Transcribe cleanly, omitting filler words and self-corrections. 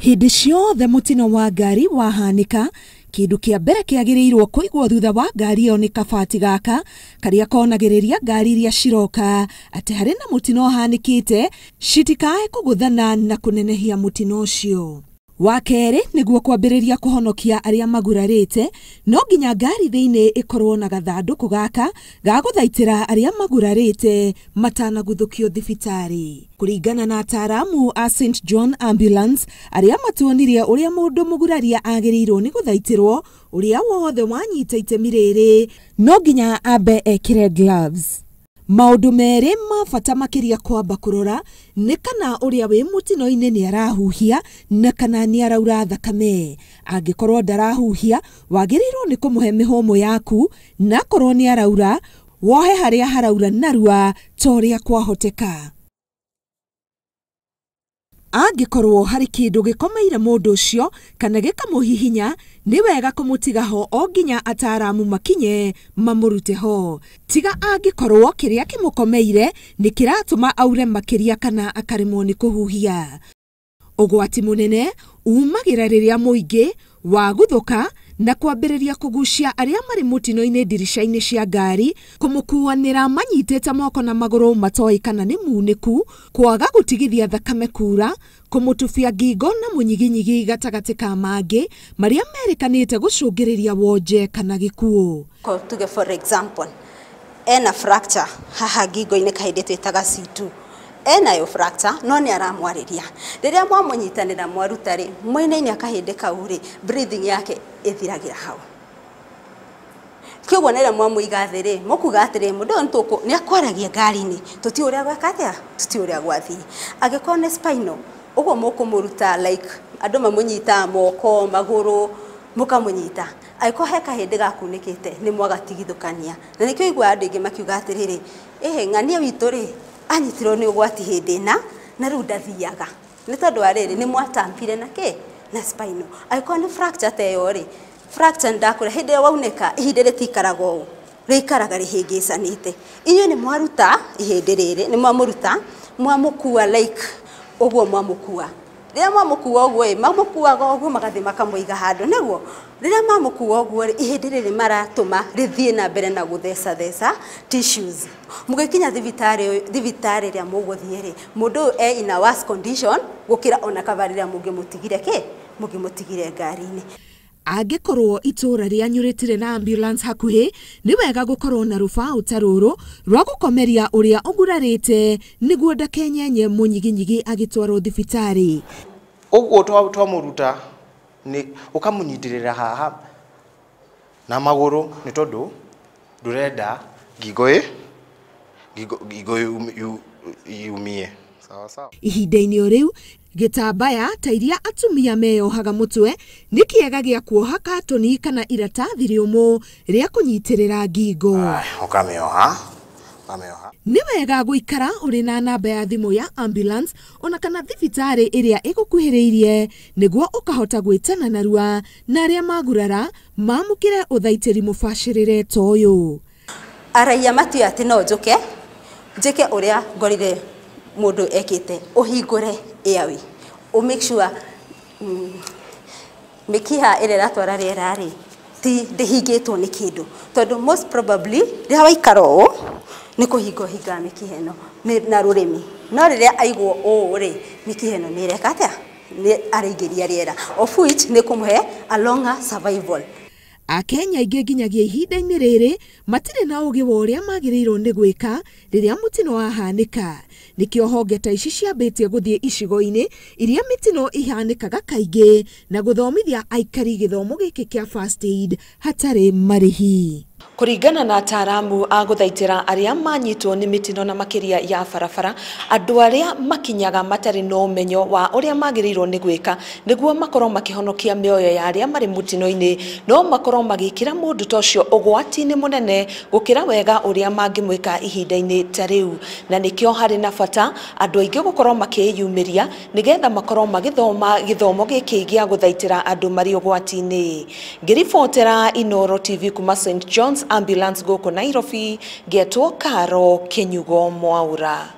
Hĩndĩ ciothe mũtino wa ngari wahanĩka, kĩndũ kĩa mbere kĩagĩrĩirwo kũigwo thutha wa ngari ĩyo nĩ kabati gaka karĩa konagĩrĩria ngari iria ciroka atĩ harĩ na mũtino ũhanĩkĩte citikae kũgũthana na kũnenehia mũtino ũcio. Wa kerĩ, nĩguo kwambĩrĩria kũhonokia arĩa magurarĩte, no nginya ngari thĩinĩ ĩkorwo na gathandũkũ gaka ga gũthaitĩra arĩa magurarĩte matanaguthũkio thibitarĩ. Kũringana na ataaramu a St John Ambulance arĩa matuonirie ũrĩa mũndũ mũguraria agĩrĩirwo nĩ gũthaitĩrwo, ũrĩa wothe wanyita itemi rĩrĩ no nginya ambe ekĩre gloves. Maũndũ merĩ ma bata makĩria kwamba kũrora nĩ kana ũrĩa wĩ mũtino-inĩ nĩ arahuhia na kana nĩ araura thakame. Angĩkorwo ndarahuhia, wagĩrĩirwo nĩ kũmũhe mĩhũmũ yaku, na akorwo nĩ araura, wohe harĩa haraura narua ta ũrĩa kwahoteka. Angĩkorwo harĩ kĩndũ gĩkomeire mũndũ ũcio kana gĩkamũhihinya, nĩ wega kũmũtiga ho o nginya ataaramu makinye mamũrute ho. Tiga angĩkorwo kĩrĩa kĩmũkomeire nĩ kĩratũma aure makĩria kana akaremwo nĩ kũhuhia. Ũgwati mũnene umagĩra rĩrĩa mũingĩ waguthũka na kwambĩrĩria kũgucia arĩa marĩ mũtino-inĩ ndirica-inĩ cia ngari, kũmũkuanĩra manyitĩte moko na magũrũ matoĩ kana nĩ munĩku, kwaga gũtigithia thakame kura, kũmũtubia ngingo na mũnyiginyigi gatagatĩ ka mangĩ marĩa merĩkanĩte gũcũngĩrĩria wonje kana gĩkuũ. Tuge for example, ena fracture haha ngingo-inĩ kahĩndĩ twĩtaga C2, enayo fracture no nĩ aramwarĩria. Rĩrĩa mwamũnyitanĩra mwaruta rĩ, mwena-inĩ akahĩndĩ kau rĩ, breathing yake ĩthiragĩra hau. Kĩoguo rĩrĩa mwamũiga thĩ rĩ, mũkuga atĩrĩ, mũndũ ũyũ nĩ akwaragia ngari-inĩ, tũtiũĩ ũrĩa gweka atĩa, tũtiũĩ ũrĩa gwathiĩ. Angĩkorwo nĩ spinal, ũguo mũkũmũruta like andũ mamũnyitaga moko, magũrũ, mũkamũnyita. Angĩkorwo he kahĩndĩ gakunĩkĩte, nĩ mwagatigithũkania. Na nĩkĩo ũiguaga andũ aingĩ makiuga atĩrĩrĩ, ĩhĩ ng'ania witũ rĩ, anyitirwo nĩ ũgwati hĩndĩ ĩna, na rĩu ndathiaga. Nĩ tondũ wa rĩrĩ, nĩ mwatampire na kĩ? Na spinal. Angĩkorwo nĩ fracture ta ĩyo rĩ, fracture ndakũra, hĩndĩ ĩrĩa waunĩka, ihinda rĩtikaraga ũũ, rĩikaraga rĩhĩngĩcanĩte. Inyuĩ nĩ mwaruta ihĩndĩ rĩrĩ, nĩ mwamũruta, mwamũkua like ũguo mwamũkua. Rĩrĩa mwamũkua ũguo ĩ, mamũkuaga ũguo magathiĩ makamũiga handũ, nĩguo? Rĩrĩa mamũkua ũguo rĩ, ihĩndĩ rĩrĩ maratũma rĩthiĩ na mbere na gũthecatheca tissues. Mũgĩkinya thibitarĩ ĩrĩa mũgũthiĩ rĩ, mũndũ ũyũ e in a worse condition gũkĩra ona kaba rĩrĩa mũngĩmũtigire kĩ? Mũngĩmũtigire ngari-inĩ. Angĩkorwo itũũra rĩanyu rĩtirĩ na ambulance hakuhĩ, nĩ wega gũkorwo na rũbaũ ta rũrũ rwa gũkomeria ũrĩa ũgurarĩte nĩguo ndakenyenye mũnyiginyigi agĩtwarwo thibitarĩ. Ũguo twamũruta nĩ ũkamũnyitĩrĩra haha na magũrũ nĩ tondũ ndũrenda ngingo ĩ, ngingo yumie. Sawa sawa. Ihinda-inĩ o rĩu, gĩtambaya ta iria atumia meyohaga mũtwe nĩ kĩega gĩa kuoha katoni kana iratathi rĩũmũ rĩa kũnyitĩrĩra ngingo. Ũkamĩoha, ũkamĩoha. Nĩ wega gũikara ũrĩ na namba ya thimũ ya ambulance ona kana thibitarĩ ĩrĩa ĩgũkuhĩrĩirie nĩguo ũkahota gwĩtana narua na arĩa magurara mamũkĩre ũthaitĩri mũbacĩrĩre ta ũyũ. Araiya matiũĩ atĩ no njũke njĩke ũrĩa ngorire mũndũ ekĩte, ũhingũre airway, ũ make sure mĩkiha ĩrĩa ĩratwara rĩera rĩ, ti ndĩhingĩtwo nĩ kĩndũ, tondũ most probably rĩrĩa waikara ũũ nĩ kũhinga ũhingaga mĩkiha ĩno na rũrĩmĩ, no rĩrĩa aigwo ũũ rĩ, mĩkiha ĩno nĩ ĩreka atĩa? Nĩ araingĩria rĩera, of which nĩ kũmũhe a longer survival. Akenya aingĩ nginyagia ihinda-inĩ rĩrĩ matirĩ na ũgĩ wa ũrĩa magĩrĩirwo nĩ gwĩka rĩrĩa mũtino wahanĩka. Nĩkĩo honge ta ici ciambĩtie gũthiĩ icigo-inĩ iria mĩtino ihanĩkaga kaingĩ na gũthomithia aikari gĩthomo gĩkĩ kĩa first aid hatarĩ marĩhi. Kũringana na ataaramu a gũthaitĩra arĩa manyitwo nĩ mĩtino na makĩria ya barabara, andũ arĩa makinyaga matarĩ na ũmenyo wa ũrĩa magĩrĩirwo nĩ gwĩka nĩguo makorwo makĩhonokia mĩoyo ya arĩa marĩ mũtino-inĩ, no makorwo magĩkĩra mũndũ ta ũcio ũgwati-inĩ mũnene gũkĩra wega ũrĩa mangĩmwĩka ihinda-inĩ ta rĩu. Na nĩkĩo harĩ na bata andũ aingĩ gũkorwo makĩyumĩria nĩgetha makorwo magĩthoma gĩthomo gĩkĩ gĩa gũthaitĩra andũ marĩ ũgwati-inĩ. Ngĩribotera Inooro TV kuma St John's Ambulance gũkũ Nairobi, ngetwo Karo Kinyugo Mwaura.